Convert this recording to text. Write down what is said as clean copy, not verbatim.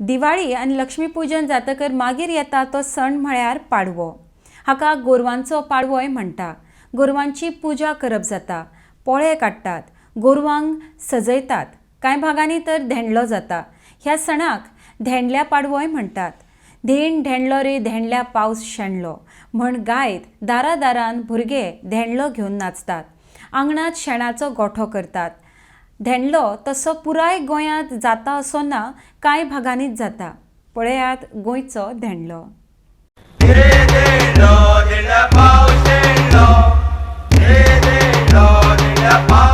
दिवाळी आनी लक्ष्मीपुजन जातकर मागीर येता तो सण म्हळ्यार पाडवो. हाका गोरवांचो पाडवोय म्हणटा. गोरवांची पुजा करप जाता. पोळे काडटात. गोरवांक सजयतात. कांय भागांनी तर धेंडलो जाता. ह्या सणाक धेंडल्या पाडवोय म्हणटात. धेंड धेंडलो रे धेंडल्या पावस शेणलो म्हण गायत दारादारान भुरगे धेंडलो घेवन नाचतात. आंगणांत शेणाचो गोठो करतात. धेंडलो तसो पुराय गोंयांत जाता असो ना, कांय भागांनीच जाता. पळयात गोंयचो धेंडलो. धेंडलो धेंडल्या पावस शेणलो, धेंडलो धेंडल्या पावस.